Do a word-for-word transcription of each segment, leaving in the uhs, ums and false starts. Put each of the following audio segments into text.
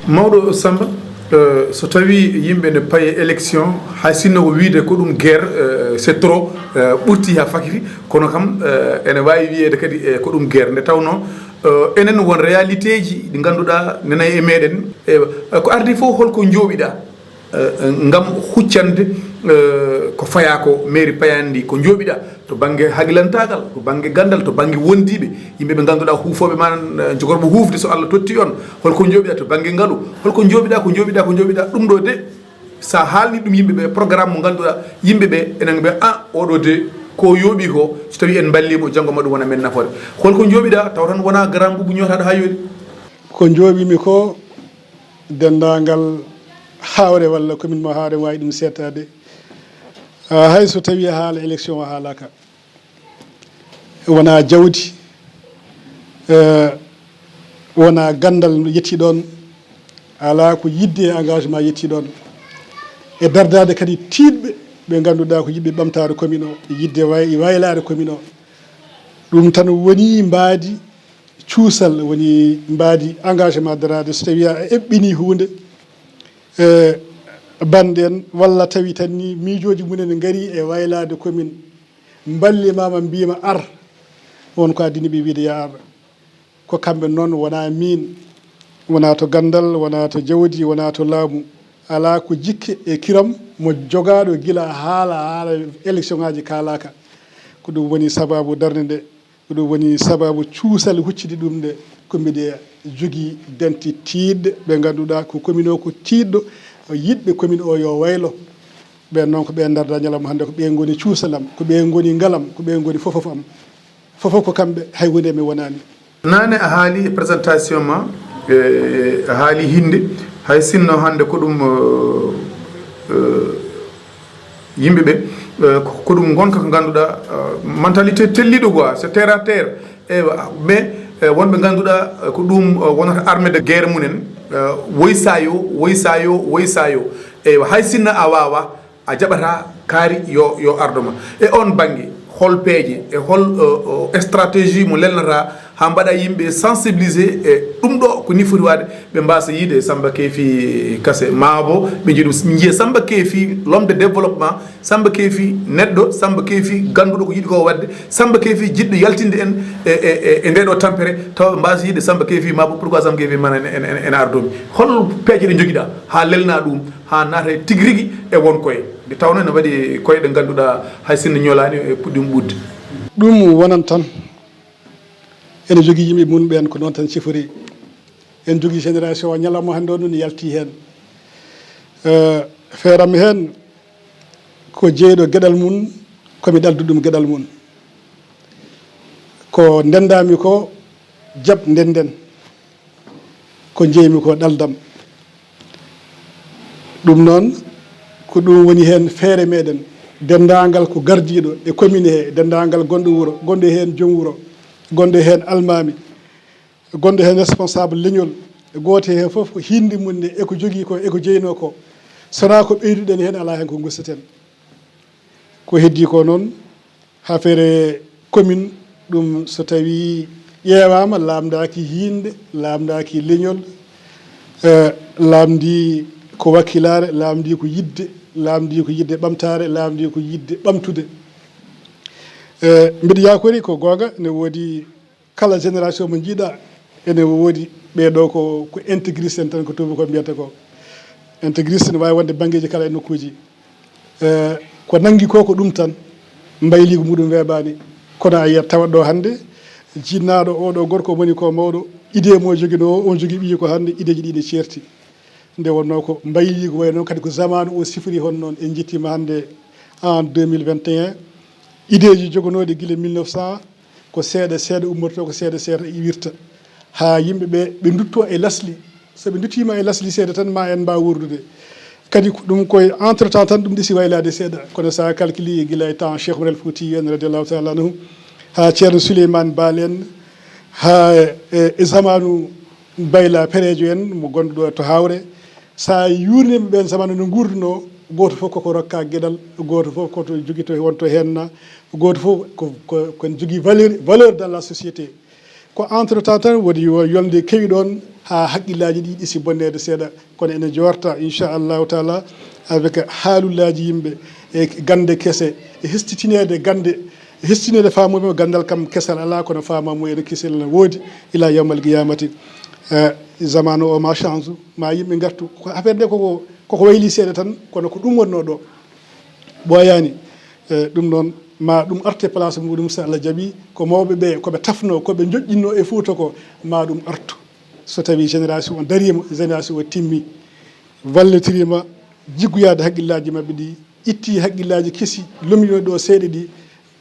Mawɗo Samba, eh, so tawii yimɓe ne paye élection, hay sinno ko wiyde ko ɗum guerre, eh, c'est trop, eh, ɓurti haa fakiti, kono kam, eh, ene waawi wiyeede kadi, eh, ko ɗum guerre. Nde tawnoo, eh, enen won réalitéeji ɗi ngannduɗaa nena e meɗen. Eh, ko ardi fof, holko njooɓiɗaa? Eh, ngam huccande, eh, ko fayaa ko mairie payaandi ndi, ko njooɓiɗaa to bannge haqilantaagal, to bannge ganndal, to bannge wondiiɓe, yimɓe ɓe ngannduɗaa huufooɓe ma, eh, jogorɓe huufde so Allah totti on, holko njooɓiɗaa to bannge ngalu, holko njooɓiɗaa, ko njooɓiɗaa, ko njooɓiɗaa ɗum ɗo de, sa haalni ɗum yimɓe ɓe, programme mo ngannduɗaa yimɓe ɓe enen ɓe, ah, oɗo de ko yooɓi ko, so tawi en mballimo, janngo ma ɗum wona men nafoore. Holko njooɓiɗaa taw tan wona grand mbubu ñootaɗo haa yooɗi? Ko njooɓimi ko denndaangal hawre walla commune mo hawre waawi ɗum seettaade. Ah, hay so tawi haala élection o haalaka, wona jawdi, eh, wona ganndal yetti ɗon, alaa ko yiɗde e engagement yetti ɗon. E dardaade kadi tiiɗɓe ɓe ngannduɗaa ko yiɗɓe ɓamtaade commune o, yiɗde way-, waylaade commune o. Ɗum tan woni mbaadi cuusal, woni mbaadi engagement daraade. So tawi a eɓɓini huunde, e bannde en, walla tawi tan ni miijooji mumen ngari e waylaade commune, mballima ma, mbiima ar, won ko addini ɓe wiide ya ar. Ko kamɓe noon, wona miin, wona to ganndal, wona to jawdi, wona to laamu. Alaa ko jikke e kiram mo jogaaɗo gila haala, haala élection ŋaaji kaalaaka. Ko ɗum woni sabaabu darnde nde. Ko ɗum woni sabaabu cuusal huccidi ɗum nde. Ko mbiɗe jogii denti tiiɗɓe ɓe ngannduɗaa ko commune o ko tiiɗɗo, yiɗɓe commune o yo waylo. Ɓeen noon ko ɓe darda ñalawma hannde, ko ɓe ngoni cuusalam, ko ɓe ngoni ngalam, ko ɓe ngoni fofof am. Fofof ko kamɓe, hay huunde mi wonaani. Naane a haali e présentation ma, e, a haali hinnde, hay sinno hannde ko ɗum, eh, eh, yimɓe ɓe, eh, ko, ko ɗum ngonka ko ngannduɗaa, eh, mentalité telliɗo quoi, c'est terre à terre. Eywa, mais, eh, wonɓe ngannduɗaa, eh, ko ɗum, eh, wonata armée de guerre mumen, eh, woy sayo, woy sayo, woy sayo. Eywa, hay sinno a waawa, a jaɓata kaari yo, yo ardo ma. E on bannge, hol peeje, e hol, eh, eh, stratégie mo lelnata haa mbaɗa yimɓe sensibiliser e ɗum ɗo ko ni foti waɗde, ɓe mbasa yiide Samba Keefi Kase, maa bo ɓe njiya ɗum, njiya Samba Keefi l'homme de développement, Samba Keefi neɗɗo, Samba Keefi gannduɗo ko yiɗi ko waɗde, Samba Keefi jiɗɗo yaltinde en e, e, e, e nde ɗo tampere, tawa ɓe mbasa yiide Samba Keefi, maa bo pourquoi Samba Keefi mana ene, ene, ene ardomi. Hol peeje ɗe njogiɗaa haa lelna ɗum, haa naata e tigi rigi e won koye? Nde tawnoo ene waɗi koye ɗe ngannduɗaa hay sinno ñolaani e puɗɗiima ɓuuɓde. Ɗum wonan tan. Ene jogii yimɓe mum ɓeen, ko noon tan cifori. En jogii génération o ñalawma hannde o noon yalti heen. Eh, feeram heen ko jeyɗo geɗal mum, ko mi ɗaldu ɗum geɗal mum. Ko ndenndaami ko, jaɓ ndennden. Ko njeymi ko ɗaldam. Ɗum noon, ko ɗum woni heen feere meɗen. Denndaangal ko gardiiɗo e commune he, denndaangal gonɗo wuro, gonɗo heen joom wuro, gonɗo heen almaami, gonɗo heen responsable leñol, gooto heen fof ko hiinde mum nde, e ko jogii ko, e ko jeynoo ko. Sonaa ko ɓeyduɗen heen, alaa heen ko ngustaten. Ko heddii ko noon, affaire commune, ɗum so tawii ƴeewaama, laamndaaki hiinde, laamndaaki leñol, eh, laamndii ko wakkilaare, laamndii ko yiɗde, laamndii ko yiɗde ɓamtaare, laamndii ko yiɗde ɓamtude. Eh, mbiɗa yakori ko goonga, ne woodi kala génération mo njiiɗa, ene woodi ɓee ɗoo ko, ko intégriste en tan, ko tuubakooɓe mbiyata ko intégriste, ne waawi wonde banngeeji kala e nokkuuji. Eh, ko nanngi ko, ko ɗum tan, mbayliigu muɗum weeɓaani. Kono a yiyat tawat ɗo hannde, jinnaaɗo oo ɗoo gorko woni ko mawɗo, idée mo joginoo o, on jogii ɓiyi ko hannde, ideeji ɗi ne ceerti. Nde wonnoo ko mbayliigu wayi noon, kadi ko zamaanu o sifori hono noon. En njettiima hannde en deux mille vingt et un, ideeji jogonooɗi gila mille neuf cent, ko seeɗa seeɗa ummortoo, ko seeɗa seeɗa iwirta, haa yimɓe ɓe, ɓe nduttoo e lasli. So ɓe nduttiima e lasli seeɗa tan, ma en mbaaw wuurdude. Kadi ko ɗum koye entre-temps tan ɗum ɗisi waylaade seeɗa. Kono so a calculi gila e temps Cheikh Oumar El Fouti en, radiallahu taala anhu, haa Ceerno Souleymane Baal en, haa e, e zamaanu Bayla Perejo en, mo gonɗo ɗo to Hawre, so a yuurnii ɓeen zamaanu no nguurdunoo, Gooto fof koko rokka geɗal, gooto fof koto jogito wonto heenna, gooto fof ko, ko, ko jogii valeur, valeur dans la société. Ko entre temps tan woni yo-, yolnde kewi ɗoon haa haqqillaaji ɗi ɗisi bonneede seeɗa, kono ene joorta inchallahu taala avec haalullaaji yimɓe e gannde kese, e hestitineede gannde, e hestitineede faamooɓe mo ganndal kam kesal alaa, kono faamaamu ene kesel ene woodi ila yawmal qiyamati. Eh, zamanu o ma change, ma yimɓe ngartu. Ko affaire nde koko, koko wayli seeɗa tan, kono ko ɗum wonnoo ɗo. Ɓooyaani. Eh, ɗum noon, ma ɗum arte place muɗum, so Allah jaɓi. Ko mawɓe ɓe, ko ɓe tafno, ko ɓe joƴƴinno e Fuuta ko, ma ɗum artu. So tawi génération o dariima, génération o timmi, wallitirima jiggoyaade haqqillaaji maɓɓe ɗi, itti haqqillaaji kesi, lomiɗo ɗo seeɗa ɗi,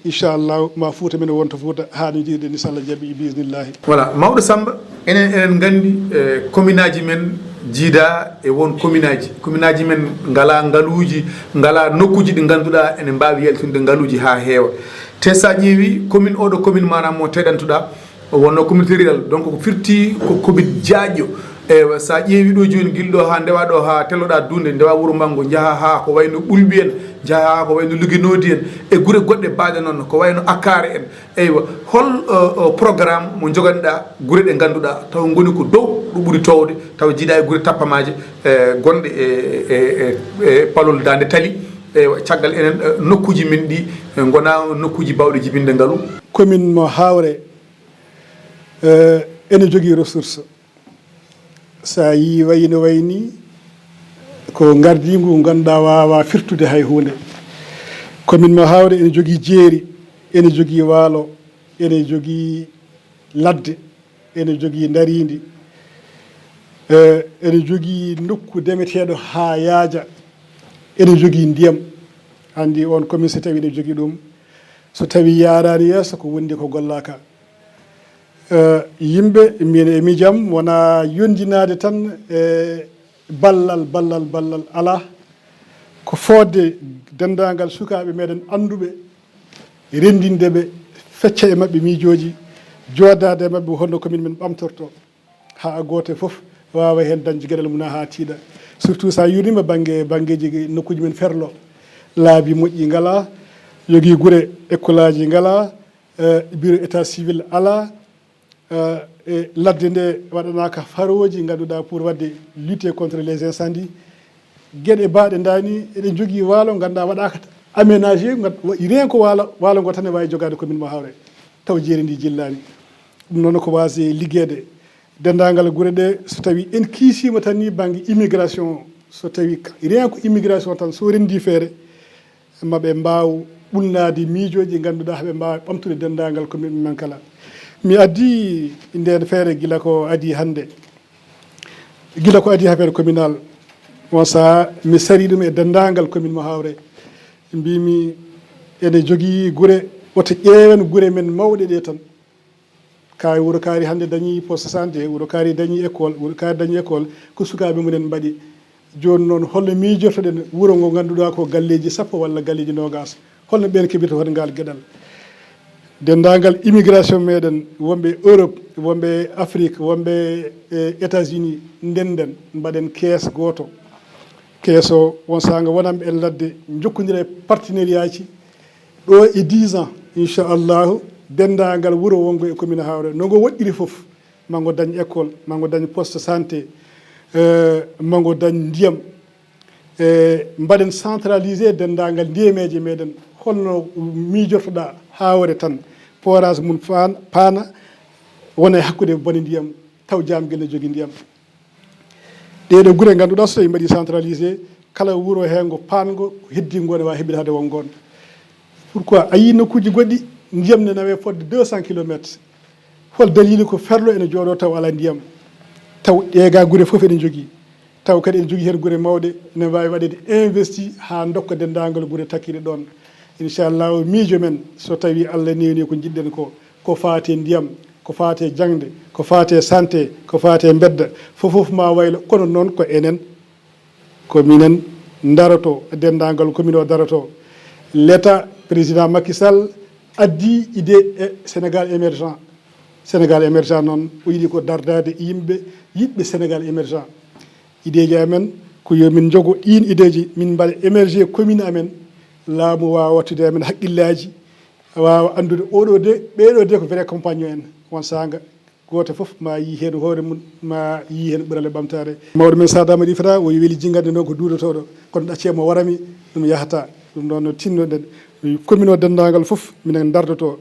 inchallah, ma Fuuta men wonta Fuuta haa no jiiɗen, inchallah jaɓi, bi isnillahi. Voilà, mawɗo Samba, enen, enen nganndi, eh, commune aji men jiida e won commune aji. Commune aji men ngala ngaluuji, ngala nokkuuji ɗi ngannduɗaa ene mbaawi yaltinde ngaluuji haa heewa. Te so a ƴeewi commune, oɗo commune maanaam mo teɗantuɗaa, wonno communauté rurale, donc ko firti ko commune jaaƴɗo. Eywa, so a ƴeewi ɗo jooni, gila ɗo haa ndewa ɗo haa telloɗaa Duunde, ndewa Wuro Manngo, njaha haa ko wayno Ɓulɓi en, njaha haa ko wayno Lugenodi en, e gure goɗɗe baaɗe noon, ko wayno Akkaare en. Eywa, hol, o, o, programme mo njoganiɗaa gure ɗe ngannduɗaa taw ngoni ko dow ɗo ɓuri toowde, taw jiidaa e gure tappamaaje, e, gonɗe e, e, e, e palol Daande Tali? Eywa, caggal enen, e, nokkuuji men ɗi, e, ngona nokkuuji baawɗe jibinde ngalu. Commune mo Hawre, eh, ene jogii ressource. So a yii wayi no wayi ni, ko ngardiingu ngu ngannduɗaa waawaa firtude hay huunde. Commune mo Hawre ene jogii jeeri, ene jogii waalo, ene jogii ladde, ene jogii ndariindi, eh, ene jogii nokku demeteeɗo haa yaaja, ene jogii ndiyam. Anndi on commune so tawi ene jogii ɗum, so tawi yaaraani yeeso ko wondi ko gollaaka. Eh, yimɓe, min e miijam, wona yondinaade tan e ballal, ballal, ballal alaa. Ko fodde denndaangal sukaaɓe meɗen annduɓe, renndinde ɓe, fecca e maɓɓe miijooji, joodaade e maɓɓe honno commune men ɓamtorto, haa gooto fof waawa heen dañde geɗal mum haa tiiɗa. Surtout so a yuurniima bannge, banngeeji nokkuuji men ferlo, laabi moƴƴi ngalaa, yogii gure, ekkolaaji ngalaa, eh, bureau état civil alaa, eh, e ladde nde waɗanaaka farooji ngannduɗaa pour waɗde lutter contre les incendies. Geɗe baaɗe ndaani, eɗen njogii waalo ngannduɗaa waɗaaka aménagé, nganndu-, wa-, rien ko waalo, waalo ngo tan ne waawi jogaade commune mo Hawre, taw jeeri ndi jillaani. Ɗum noon ko waasde liggeede. Denndaangal gure ɗe, so tawi en kiisiima tan ni bannge immigration o, so tawi ka-, rien ko immigration tan, so renndi feere, ma ɓe mbaaw ɓulnaade miijooji ɗi ngannduɗaa ɓe mbaawa ɓamtude denndaangal commune men kala. Mi addi ndeen feere gila ko adii hannde, gila ko adii affaire communal, on sahaa mi sari ɗum e denndaangal commune mo Hawre. Mbimi ene jogii gure, woto ƴeewen gure men mawɗe ɗe tan. Kaari, Wuro Kaari hannde dañii poste santé, Wuro Kaari dañii école, Wuro Kaari dañii école, ko sukaaɓe mum en mbaɗi. Jooni noon, holno miijortoɗen wuro ngo ngannduɗaa ko galleeji sappo walla galleeji noogaas? Holno ɓeen keɓirta heen ngaal geɗal? Denndaangal immigration meɗen, wonɓe Europe, wonɓe Afrique, wonɓe e États-Unis, ndennden, mbaɗen kees gooto. Kees o, on saanga wonanɓe en ladde, njokkondira e partenariat ji. Ɗo e dix ans, inchallahu, denndaangal wuro wonngo e commune Hawre, no ngo woɗɗiri fof, ma ngo dañ école, ma ngo dañ poste santé, eh, ma ngo dañ ndiyam. Eh, mbaɗen centralisé denndaangal ndiyameeje meɗen. Holno miijortoɗaa Hawre tan, forage mum faan-, paana, wona e hakkunde bone ndiyam, taw Jaamgel ne jogii ndiyam? Ɗee ɗoo gure ngannduɗaa so tawi mbaɗi centralisé, kala wuro heen ngo paango, ko heddii ngo ne waawi heɓirde hade won ngoon. Pourquoi? A yii nokkuuji goɗɗi, ndiyam ne nawee fodde deux cents kilomètres. Hol daliili ko ferlo ene jooɗoo taw alaa ndiyam? Taw ɗee gaa gure fof ene njogii. Taw kadi ene jogii heen gure mawɗe, ene waawi waɗeede investi haa ndokka denndaangal gure takkiiɗe ɗoon. Inchallahu, miijo men, so tawii Allah newnii ko njiɗ-ɗen ko, ko faati e ndiyam, ko faati e jaŋde, ko faati e santé, ko faati e mbedda, fof fof ma waylo, kono noon ko enen, ko minen ndaroto, denndaangal commune o daroto. L'État, président Macky Sall, addi idée e Sénégal émergent. Sénégal émergent noon, o yiɗi ko dardaade yimɓe yiɗɓe Sénégal émergent. Ideeji amen, Ko yo min njogo ɗiin ideeji, min mbaɗa émerger commune amen, laamu waawa wattude amen haqqillaaji, waawa anndude oɗo de, ɓeeɗo de ko vrai compagnon en. Won saanga, gooto fof ma yii heen hoore mum, ma yii heen ɓural e ɓamtaare. Mawɗo men Saada Madi Fata, o weli jingande noon ko duudotooɗo, kono ɗaccee mo warami, ɗum yahata. Ɗum noon no tinnoɗen, commune o denndaangal fof, minen ndardoto,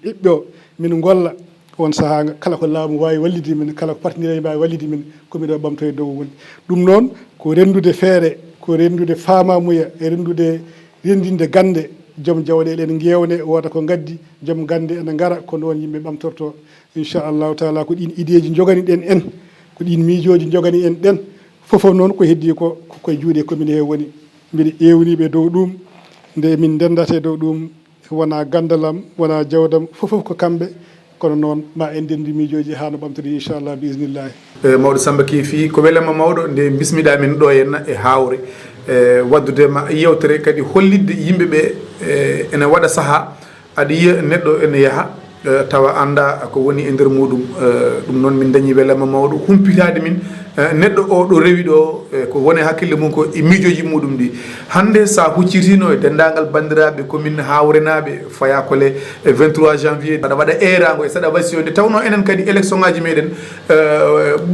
ɓiɓɓe o, min ngolla. On sahaa, kala ko laamu waawi wallidi min, kala ko partenaire mbaawi wallidi min, ko miɗo ɓamto e dow woni. Ɗum noon, ko renndude feere, ko renndude faamaamuya, e renndude, renndinde gannde, joom jawɗeele ene ngeewne, wooda ko ngaddi, joom gannde ene ngara, ko noon yimɓe ɓamtorto. Inchallahu taala, ko ɗiin ideeji njogani ɗen en, ko ɗiin miijooji njogani en ɗen, fof fof noon ko heddii ko, ko koye juuɗe commune he woni. Mbiɗa ewniɓe dow ɗum, nde min ndendata e dow ɗum, wona ganndal am, wona jawdam, fof fof ko kamɓe, kono noon ma en ndenndi miijooji haa no ɓamtori, inchallah, bi isnillahi. E, mawɗo Samba Keefi, ko welamma mawɗo nde bismiɗaa min ɗo henna e Haawre, e, waddude ma yewtere kadi hollitde yimɓe ɓe, e, ene waɗa sahaa, aɗa yiya neɗɗo ene yaha, e, tawa annda ko woni e nder muɗum. E, ɗum noon min dañi welamma mawɗo humpitaade min, e, neɗɗo o ɗo rewi ɗo, e, ko woni hakkille mum ko e miijooji muɗum ɗi. Hannde sa huccitino e denndaangal banndiraaɓe commune Haawrenaaɓe, faya kole e vingt-trois janvier, aɗa waɗa eeraango e saɗa wasiyo nde tawnoo enen kadi élection ngaaji meɗen, e,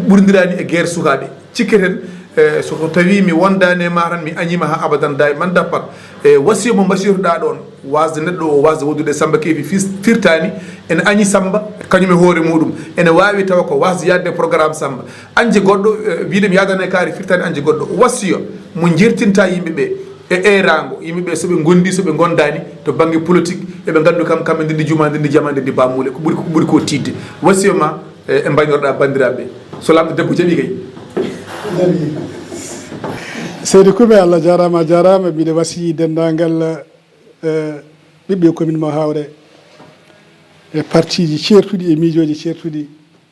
ɓurndiraani e guerre sukaaɓe. Cikketen, e, so ko tawi mi wondaani e ma tan, mi añiima haa abadan, daayi man dappat. E, wasiyo mo mbasiytoɗaa ɗoon, waasde neɗɗo o, waasde wondude e Samba Keefi fis-, firtaani, ene añi Samba, kañum e hoore muɗum, ene waawi tawa ko waasde yaadde e programme Samba. Añde goɗɗo, e, wiyde mi yaadana e kaari firtaani añde goɗɗo. Wasiyo mo jertinta yimɓe ɓe e eeraango, yimɓe ɓe so ɓe ngondi, so ɓe ngondaani, to bannge politique, eɓe ngandu kam, kamɓe ndenndi juma, ndenndi jama, ndenndi bammuule, ko ɓuri, ko ɓuri ko tiiɗde. Wasiyo ma, e, e mbaynorɗa banndiraaɓe. So lamɗo debbo jaɓi kay. Seydi Kume, Allah jaaraama, a jaaraama. Mbiɗa wasiyi denndaangal, e, ɓiɓɓe commune mo Haawre, e partiji ceertuɗi, e miijooji ceertuɗi,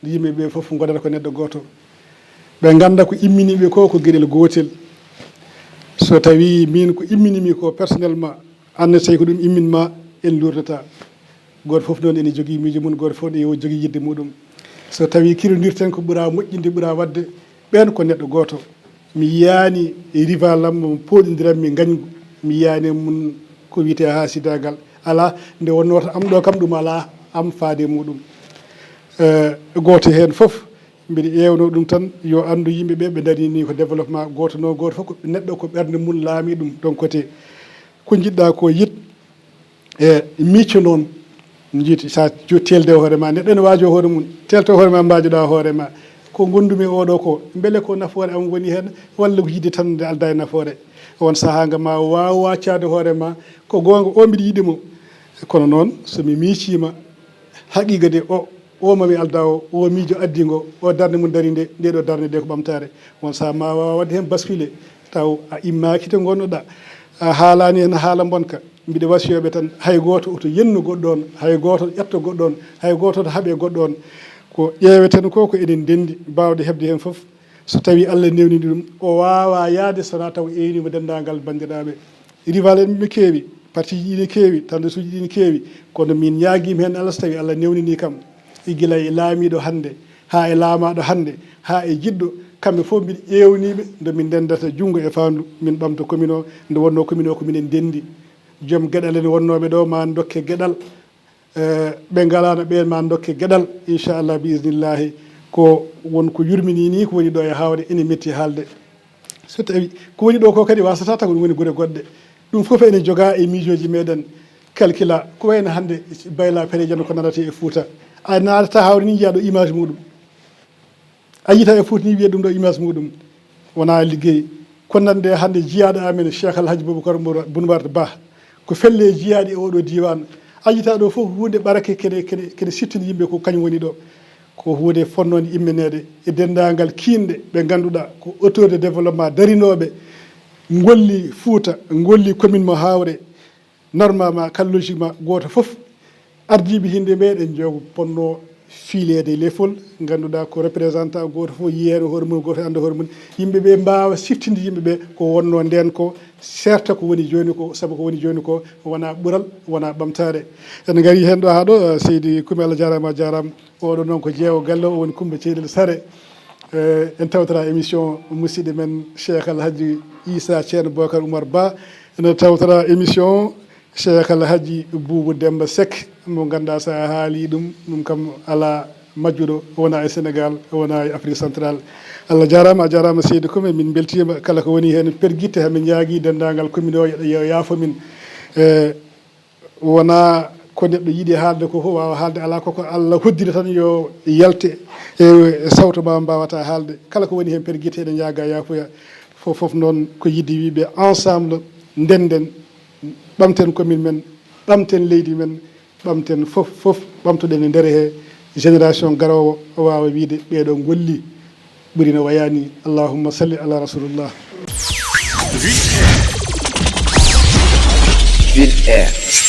yimɓe ɓe fof ngonata ko neɗɗo gooto. Ɓe ngannda ko immini ɓe ko, ko geɗel gootel. So tawi min ko immini mi ko personnellement, aan ne, tawi ko ɗum immin ma, en luurdata. Gooto fof noon ene jogii miijo mum, gooto fof ne yo jogii yiɗde muɗum. So tawi kirondirten ko ɓura moƴƴinde, ɓura waɗde, ɓeen ko neɗɗo gooto. Mi yiyaani e rival am mo pooɗondiran mi ngañgu. Mi yiyaani e mum ko wiyetee haasidaagal. Alaa, nde wonnoo to am ɗo kam, ɗum alaa am faade e muɗum. Eh, gooto heen fof, mbiɗa eewnoo ɗum tan, yo anndu yimɓe ɓe, ɓe ndarii nii ko développement. Gooto noon, gooto fof ko neɗɗo, ko ɓernde mum laamii ɗum, ton côté. Ko njiɗɗaa ko yiɗ, e miijo noon, njiiti sa jo-, teelde hoore ma, neɗɗo ene waajo hoore mum, teelto hoore ma, mbaajoɗaa hoore ma. Ko ngondumi oɗo ko, mbele ko nafoore am woni heen, walla ko yiɗde tan nde aldaa e nafoore? On sahaa nga ma waaw waccaade hoore ma, ko goonga o mbiɗa yiɗi mo. Kono noon, so mi miijiima, haqiiqa de o, o mami aldaa o, o miijo addi ngo, o darnde mum dari nde, nde ɗo darnde de ko ɓamtaare. On sahaa ma waaw waɗde heen bascule, taw a immaaki to ngonnoɗaa, a haalaani heen haala mbonka. Mbiɗa wasiyooɓe tan, hay gooto oto yennu goɗɗo on, hay gooto oto ƴetto goɗɗo on, hay gooto oto haɓe goɗɗo on. Ko ƴeeweten ko, ko enen ndenndi, baawɗe heɓde heen fof. So tawii Allah newnini ɗum, o waawaa yahde so wonaa taw eewniima denndaangal banndiraaɓe. Rival en ɓe keewi, partiiji ɗi ne keewi, tendance uji ɗi ne keewi, kono min ñaagiima heen Allah, so tawii Allah newnini kam. E gila e laamiiɗo hannde, haa e laamaaɗo hannde, haa e jiɗɗo, kamɓe fof mbiɗa eewniiɓe nde min ndenndata junngo e faandu, min ɓamta commune o, nde wonnoo commune o ko minen ndenndi. Joom geɗal en wonnooɓe ɗo, ma ndokke geɗal, eh, ɓe ngalaano ɓeen ma ndokke geɗal, inchallah, bi isnillahi. Ko won ko yurminii nii, ko woni ɗo e Haawre, ene metti haalde. So tawi ko woni ɗo ko kadi wasata taw ko ɗum woni gure goɗɗe. Ɗum fof ene jogaa e miijooji meɗen, calcula. Ko wayno hannde Bayla Perejono ko nanata e Fuuta. A naatata Haawre ni, njiyaa ɗo image muɗum. A yiyta e Fuuta ni, wiya ɗum ɗo image muɗum. Wona liggey. Ko nande hannde jiyaaɗo amen Cheikh Alhaji Boubacar Moura-, Boun Barth Ba. Ko felle jiyaaɗi e oɗo diiwaan. A yiyta ɗo fof huunde ɓarake kene, kene, kene siftini yimɓe ko kañum woni ɗo. Ko huunde fonnoonde immineede e denndaangal kiinɗe ɓe ngannduɗaa ko auteur de développement darinooɓe, ngolli Fuuta, ngolli commune mo Haawre, normalement, kala logiquement, gooto fof, ardiiɓe hinde ɓe, ɗen jogo ponno fiileede lefol, ngannduɗaa ko représentant gooto fof yiyeeno hoore mum, gooto annda hoore mum. Yimɓe ɓe mbaawa siftinde yimɓe ɓe ko wonno ndeen ko, serta ko woni jooni ko, sabu ko woni jooni ko wona ɓural, wona ɓamtaare. En ngarii heen ɗo haa ɗo, eh, seydi Kumi, Allah jaaraama, a jaaraama. Oɗo noon ko jeewo galle o, woni Kumba Ceydel Sare. Eh, en tawtata émission musidɗo men Cheikh Alhaji Issa Thierno Bocar Oumar Ba. Ene tawtata émission Cheikh Alhaji Boubou Demba Seck, mo ngannduɗaa, so a haali ɗum, ɗum kam alaa majjuɗo, wona e Sénégal, wona e Afrique Centrale. Allah jaaraama, a jaaraama seydi Kome, min mbeltiima. Kala ko woni heen pergitte, hamin ñaagii denndaangal commune o yo yaafo min. Eh, wona ko neɗɗo yiɗi haalde ko fof waawa haalde, alaa, koko Allah hoddiri tan yo yalte e sawto ma mbaawata haalde. Kala ko woni heen pergitte, eɗen ñaaga yaafuya. Fof fof noon ko yiɗde wiide, ensemble ndennden, ɓamten commune men, ɓamten leydi men, ɓamten fof fof, ɓamtoɗen e nder he génération garoowo waawa wiide ɓeeɗo ngolli ɓuri no wayaani. Allahumma salli ala rasulullah. Ville Air.